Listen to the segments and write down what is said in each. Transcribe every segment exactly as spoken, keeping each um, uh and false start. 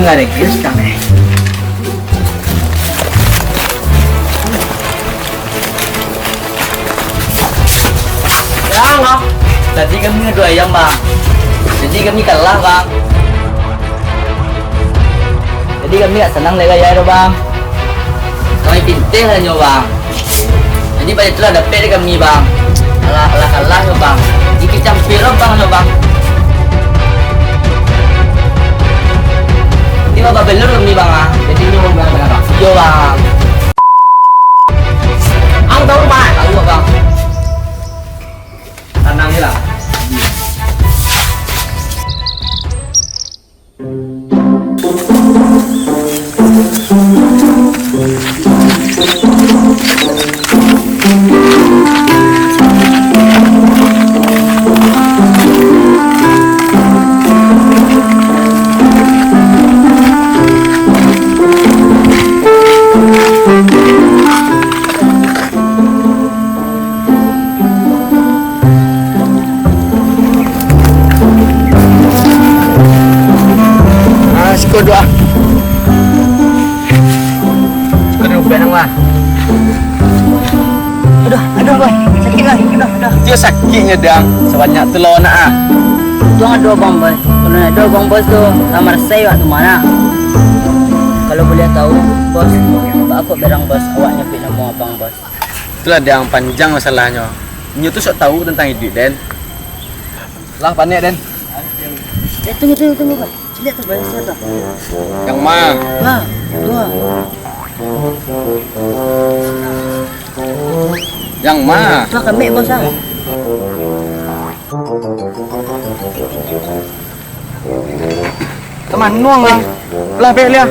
Ada kes kan, eh? Bang, ah. Tadi kami adu ayam, Bang. Jadi kami kalah, Bang. Jadi kami tak sanang dek gaya tu, Bang. Kami pintih lah nyo, Bang. Jadi, baitu lah dapek dek kami, Bang. Alah, alah kalah nyo, Bang. Jadi, campur lah, Bang, nyo, Bang. Jadi, babelur kami, Bang, ah. Jadi, nyo, Bang, Bang, Bang. Iyo, Bang. Ang tahu, Bang? Tahu, Bang. Tanang je lah. Ah, siko dua. Siko dua, benang lah. Aduh, aduh, Bos. Sakik, Bos. Aduh, aduh. Itu sakiknyo, Dang. Sabanyak tu lawan nak, ah. Untuang ado Bang Bos. Kalau ndak ado Bang Bos tu, lah marasai awak tu mah. Kalau buliah tahu, Bos, baa kok berang Bos awak nyabik namo Abang Bos? Itulah, Dang, panjang masalahnyo. Inyo tu sok tahu tantang iduik den. Lah, panek den. Eh, tunggu, tunggu, tunggu, Bang. Ciliak tu, Bang, siapa? Yang ma? Bang, dua. Yang ma? Bang, kami, Bos, ah. Ka mano lah? Lah, bek liah.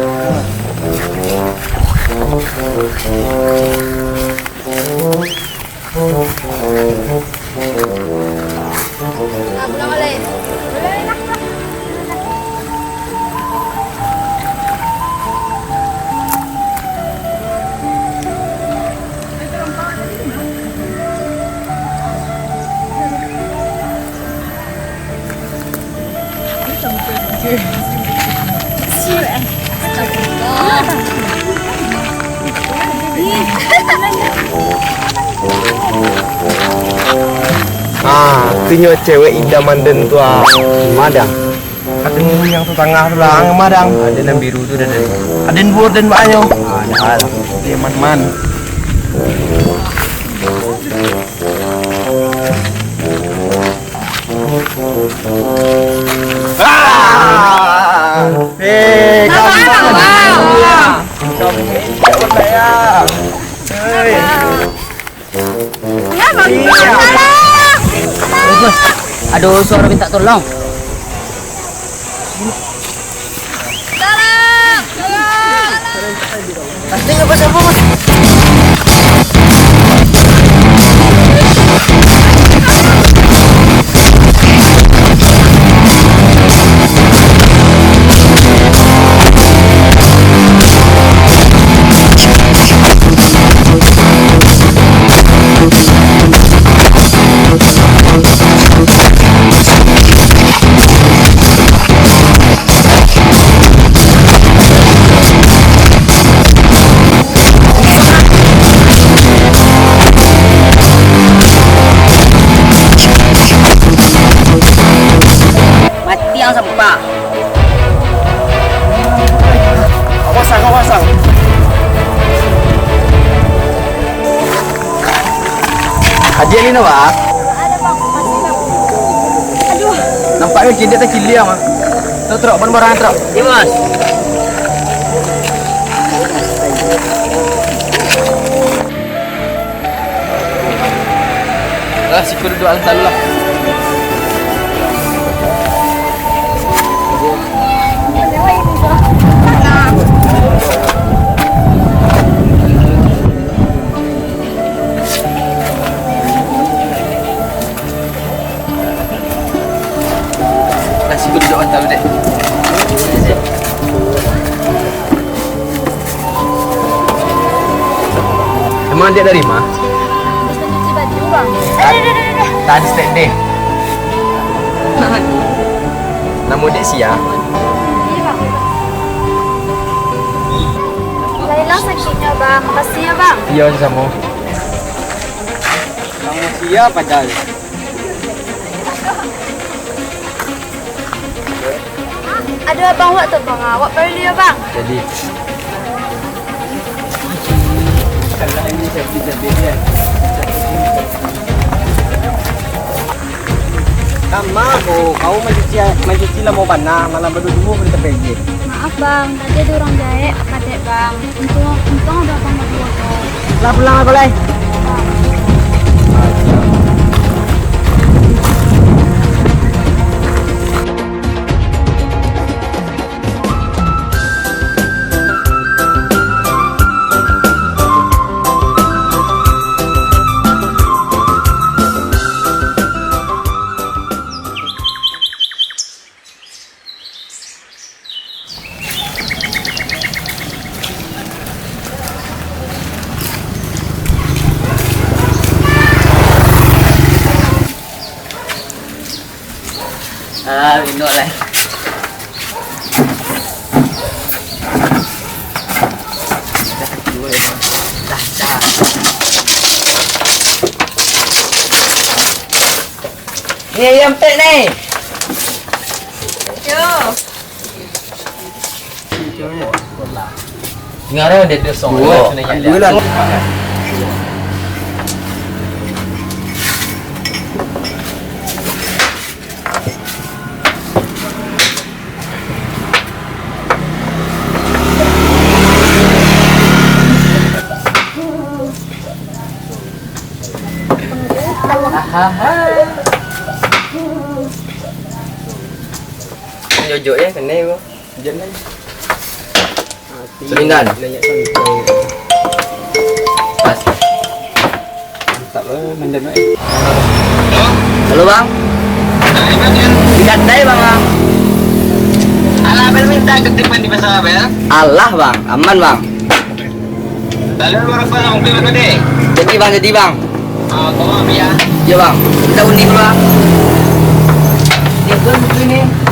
Ah, tu nyo cewek idaman den tu, ah. Madang. Aden yang tatangah tu lah, ang madang. Aden nan biru tu, den. Aden bur, den banyo. Ah, dah. Dia man-man. Ah! Eh, kamu. Kamu. Hei. Bos, ado suaro minta tolong. Pasti nggak pas apa, Bos? Mati ang sampah. Awas, ang, awas, ang. Hadiah ni, Bang? Aduh. Nampak ke kidik tak kilia, Bang? Truk, truk, ban barang truk. Iya, Mas. Lah, siko duduak lah, lalu lah. Lah, siko duduak lah, lalu, Dek. Emang dek dari ma? Habis mencuci baju, Bang. Tadi stek deh. Namo dek sia? Ini, Bang. Hilang sakitnyo, Bang. Makasih ya, Bang. Iyo, samo-samo. Kamu siapa, Jal? Ado abang wak tu, Bang. Awak paruih, Bang. Jadi. Kama ko, kau mancuci, mancuci lamo bana, malah baduduo di tapek je. Maaf, Bang. Tadi ado urang jahek, kadek, Bang. Untuang, untuang ado abang baduo ko. Lah, pulang lah, Kolai. Ah, minum lah. Dah, dua, lima. Dah, dah. Ni ayam pet ni. Yo. Ngarang dia, dia song. Dua. Dua lah. Ahaha. Jojok ya, kena ya, Bang. Hujan kan? Mati. Selingan. Banyak santai. Pas. Mantap lah, mandan, eh. Halo, Bang. Di Gandai, Bang, Bang. Alah, Bel, minta ketipan di pasar, Bel. Alah, Bang. Aman, Bang. Lalu, berapa, Bang? Beli berapa, deh? Jadi, Bang, jadi, Bang. Ah, kau ambil, ya? Iya, Bang. Kita undi dulu, Bang. Dia pun begini.